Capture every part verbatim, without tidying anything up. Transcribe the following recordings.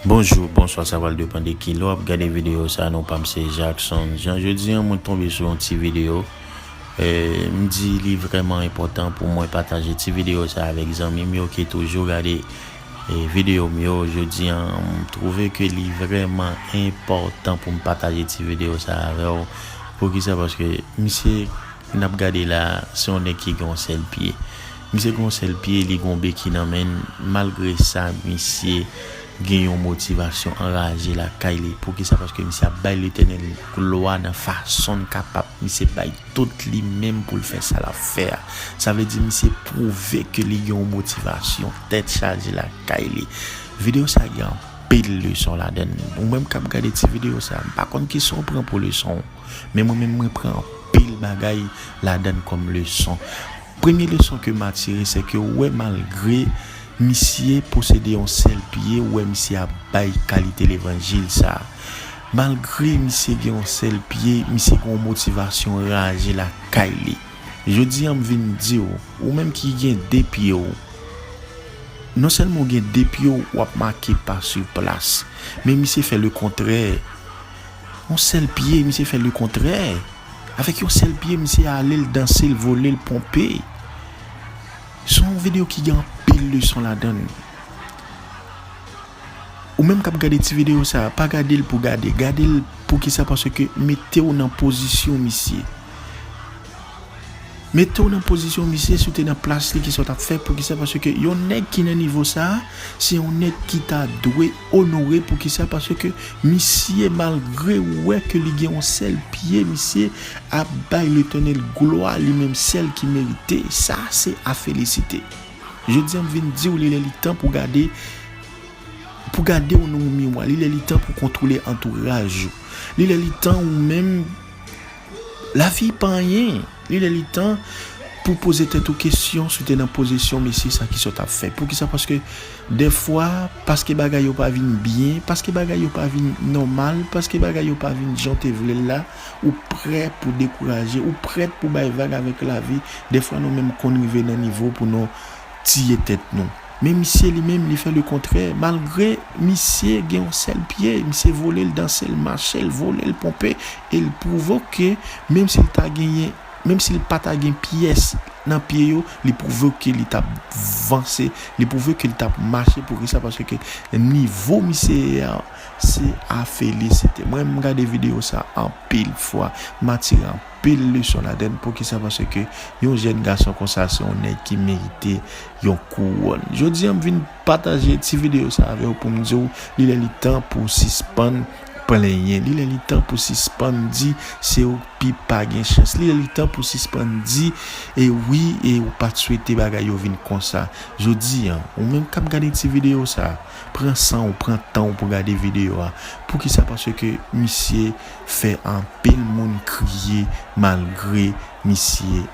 Bonjou, bonswa, sa pral depann de kilè w ap gade videyo sa. Non pa m se Jackson Jean. Jodi a, mwen tonbe sou yon ti videyo. E, m di li vrèman enpòtan pou mwen pataje ti videyo sa avèk zanmi m yo ki toujou gade, e, videyo m yo. Jodi a, m twouve ke li vrèman enpòtan pou m pataje ti videyo sa avè w. Poukisa? Paske misye n ap gade la, se yon nèg ki gen yon sèl pye. Misye gen yon sèl pye, li gen yon beki nan men l. Malgre sa, misye gen yon motivasyon anraje lakay li. Poukisa? Paske misye ap bay Letènèl glwa nan fason l kapab. Misye bay tout li menm pou l fè sa l ap fè a. Sa vle di misye pwouve ke li gen yon motivasyon tèt chaje lakay li. Videyo sa gen anpil leson ladan l. Ou menm k ap gade ti videyo sa, m pa konn kisa w pran pou leson w, men mwen menm mwen pran anpil bagay ladan l kòm leson. Premye leson ke m atire, se ke w wè malgre misye posede yon sèl pye, w wè misye ap bay kalite levanjil sa. Malgre misye gen yon sèl pye, misye gen yon motivasyon raje lakay li. Jodi a, m vin di w, ou menm ki gen de pye w, non sèlman w gen de pye w, w ap make pa sou plas, men misye fè le kontrè. Yon sèl pye, misye fè le kontrè. Avèk yon sèl pye, misye ale, l danse, l vole, l ponpe. Se yon videyo ki gen anpil leson ladan l. Ou menm k ap gade ti videyo sa, pa gade l pou gade. Gade l poukisa? Paske mete w nan pozisyon misye. Mete w nan pozisyon misye, si w te nan plas li, kisa w t ap fè? Poukisa? Paske yon nèg ki nan nivo sa, se yon nèg ki ta dwe onore. Poukisa? Paske misye, malgre w wè ke li gen yon sèl pye, misye ap bay Letènèl glwa, li menm sèl ki merite. Sa, se a felisite. Jodi a, m vin di w, li lè li tan pou gade, pou gade w nan yon miwa. Li lè li tan pou kontwole antouraj ou. Li lè li tan ou menm, lavi pa anyen. Li lè li tan pou poze tèt ou kesyon si w te nan pozisyon mesye sa, kisa w t ap fè. Poukisa? Paske dèfwa, paske bagay yo pa vin byen, paske bagay yo pa vin nòmal, paske bagay yo pa vin jan w te vle l la, ou prè pou dekouraje, ou prè pou bay vag avèk lavi. Dèfwa nou menm konn rive nan nivo pou nou tiye tèt nou. Men misye li menm, li fè le kontrè. Malgre misye gen yon sèl pye, misye vole, l danse, l mache, l vole, l ponpe, e l pwouve ke menm si l ta genyen, menm si l pa ta gen pyès nan pye yo, li pwouve ke li t ap vanse, li pwouve ke li t ap mache. Poukisa? Paske nivo misye ye a, se a felisite. Mwen, m gade videyo sa anpil fwa, m atire anpil leson ladan l. Poukisa? Paske yon jèn gason konsa, se yon nèg ki merite yon kouwòn. Jodi a, m vin pataje ti videyo sa avè w pou m di w, li lè li tan pou w sispann plenyen. Li lè li tan pou w sispann di se ou ki pa gen chans. Li lè li tan pou w sispann di, e wi, e ou pa t swete bagay yo vin konsa. Jodi a, ou menm k ap gade ti videyo sa, pran san w, pran tan w pou gade videyo a. Poukisa? Paske misye fè anpil moun kriye malgre misye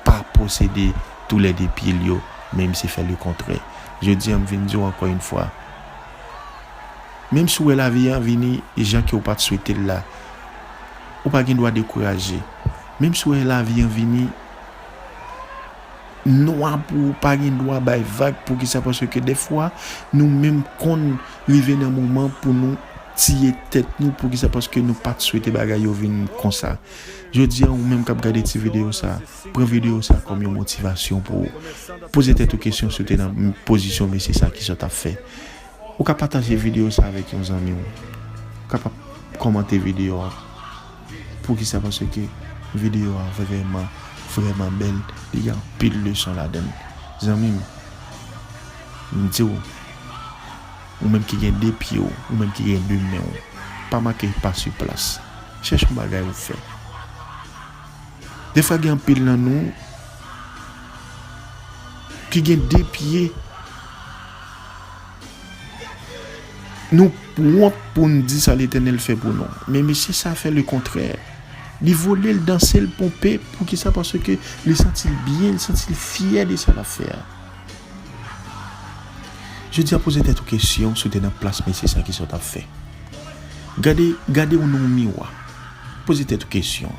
pa posede toulède pye l yo, men misye fè le kontrè. Jodi a, m vin di w ankò yon fwa, menm si w wè lavi a vini jan ke w pa t swete l la, ou pa gen dwa dekouraje. Menm si w wè lavi a vini nwa pou ou, pa gen dwa bay vag. Poukisa? Paske dèfwa, nou menm konn rive nan moman pou nou tiye tèt nou. Poukisa? Paske nou pa t swete bagay yo vin konsa. Jodi a, ou menm k ap gade ti videyo sa, pran videyo sa kòm yon motivasyon pou w poze tèt ou kesyon si w te nan pozisyon mesye sa, kisa w t ap fè. Ou ka pataje videyo sa avèk yon zanmi w. Ou kapab kòmante videyo a. Poukisa? Paske videyo a vrèman, vrèman bèl. Li gen anpil leson ladan l. Zanmi m, m di w, ou menm ki gen de pye w, ou menm ki gen de men w, pa make pa sou plas. Chèche yon bagay ou fè. Defwa gen anpil nan nou ki gen de pye. Nou wont pou n di sa Letènèl fè pou nou. Men mesye sa fè le kontrè. Li vole, l danse, l ponpe. Poukisa? Paske li santi l byen, li santi l fyè de sa l ap fè a. Jodi a, poze tèt ou kesyon, si w te nan plas mesye sa, kisa w t ap fè? Gade, gade w nan yon miwa. Poze tèt ou kesyon.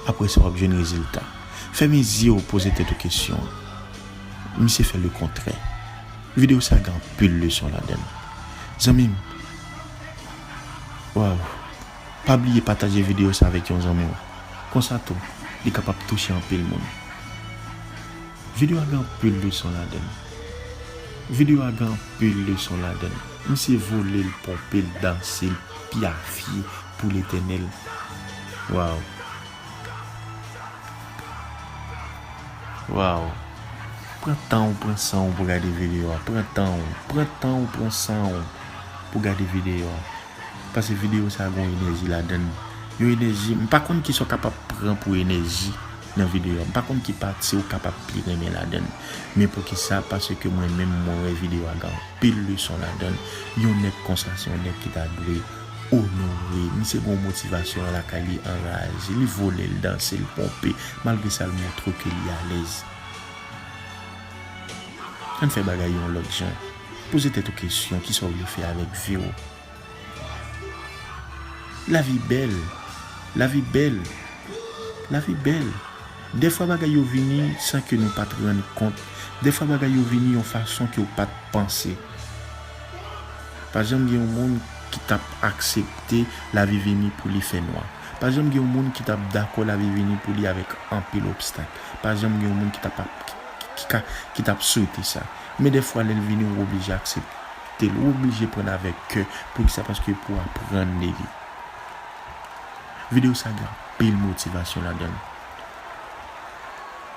Apre sa, w ap jwenn rezilta. Fèmen zye w, poze tèt ou kesyon. Misye fè le kontrè. Videyo sa gen anpil leson ladan l. Zanmi m, waw, pa bliye pataje videyo sa avèk yon zanmi w. Konsa tou, li kapab touche anpil moun. Videyo a gen anpil leson ladan l. Videyo a gen anpil leson ladan l. Misye vole l, ponpe l, danse l, pyafye pou Letènèl. Waw. Waw. Pran tan w, pran san w pou gade videyo a. Pran tan w, pran tan w, pran san w pou gade videyo a. Paske videyo sa a gen yon enèji ladan l. Yon enèji, m pa konn kisa w kapab pran pou enèji nan videyo a. M pa konn ki pati w kapab pi renmen ladan l. Men poukisa? Paske mwen menm, mwen wè videyo a gen anpil leson ladan l. Yon nèg konsa, se yon nèg ki ta dwe onore. Misye gen yon motivasyon lakay li anraje. Li vole, l danse, l ponpe. Malgre sa, l montre ke li alèz. Ann fè bagay yon lòt jan. Poze tèt ou kesyon, kisa w vle fè avèk vi w? Lavi bèl. Lavi bèl. Lavi bèl. Dèfwa bagay yo vini san ke nou pa t rann kont. Dèfwa bagay yo vini yon fason ke w pa t panse. Pa janm gen yon moun ki t ap aksepte lavi vini pou li fè nwa. Pa janm gen yon moun ki t ap dakò lavi vini pou li avèk anpil obstak. Pa janm gen yon moun ki t ap, ki, ki, ki ka, ki t ap swete sa. Men dèfwa, lè l vini, ou oblije aksepte l. Ou oblije pran l avèk kè. Poukisa? Paske pou w aprann de li. Videyo sa gen anpil motivasyon ladan l.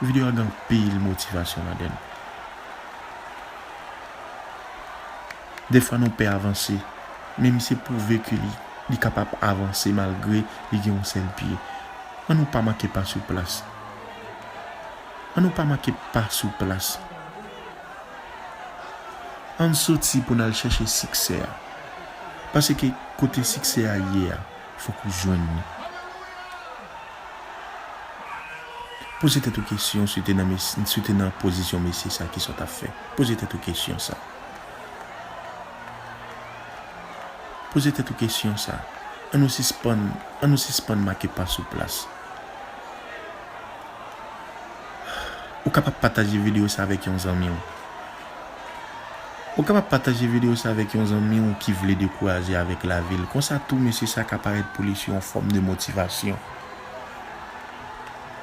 Videyo a gen anpil motivasyon ladan l. Dèfwa nou pè avanse, men misye pwouve ke li, li kapab avanse malgre li gen yon sèl pye. Ann nou pa manke pa sou plas. Ann nou pa manke pa sou plas. Ann soti pou n al chèche siksè a. Paske kote siksè a ye a, fòk ou jwenn li. Poze tèt ou kesyon si w te nan mes-, si w te nan pozisyon mesye sa, kisa w t ap fè? Poze tèt ou kesyon sa. Poze tèt ou kesyon sa. Ann nou sispann, ann nou sispann make pa sou plas. Ou kapab pataje videyo sa avèk yon zanmi w. Ou kapab pataje videyo sa avèk yon zanmi w ki vle dekouraje avèk lavi l. Konsa tou, mesye sa ka parèt pou li sou yon fòm de motivasyon.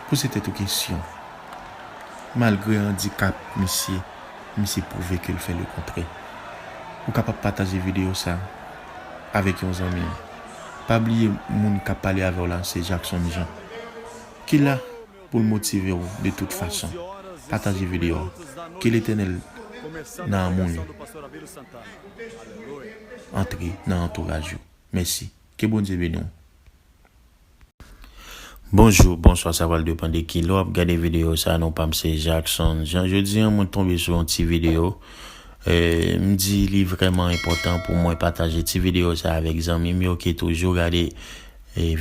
Poze tèt ou kesyon. Malgre andikap misye, misye pwouve ke l fè lekontrè. Ou kapab pataje videyo sa avèk yon zanmi w. Pa bliye moun k ap pale avè w la se Jackson Jean. Ki la pou l motive w de tout fason. Pataje videyo a. Ke Letènèl nan amou li antre nan antouraj ou. Mèsi. Ke Bondye beni w. Bonjou, bonswa, sa pral depann de kilè w ap gade videyo sa. Non pa m se Jackson Jean. Jodi a, mwen tonbe sou yon ti videyo. Eh, m di li vrèman enpòtan pou mwen pataje ti videyo sa avèk zanmi m yo ki toujou gade, eh,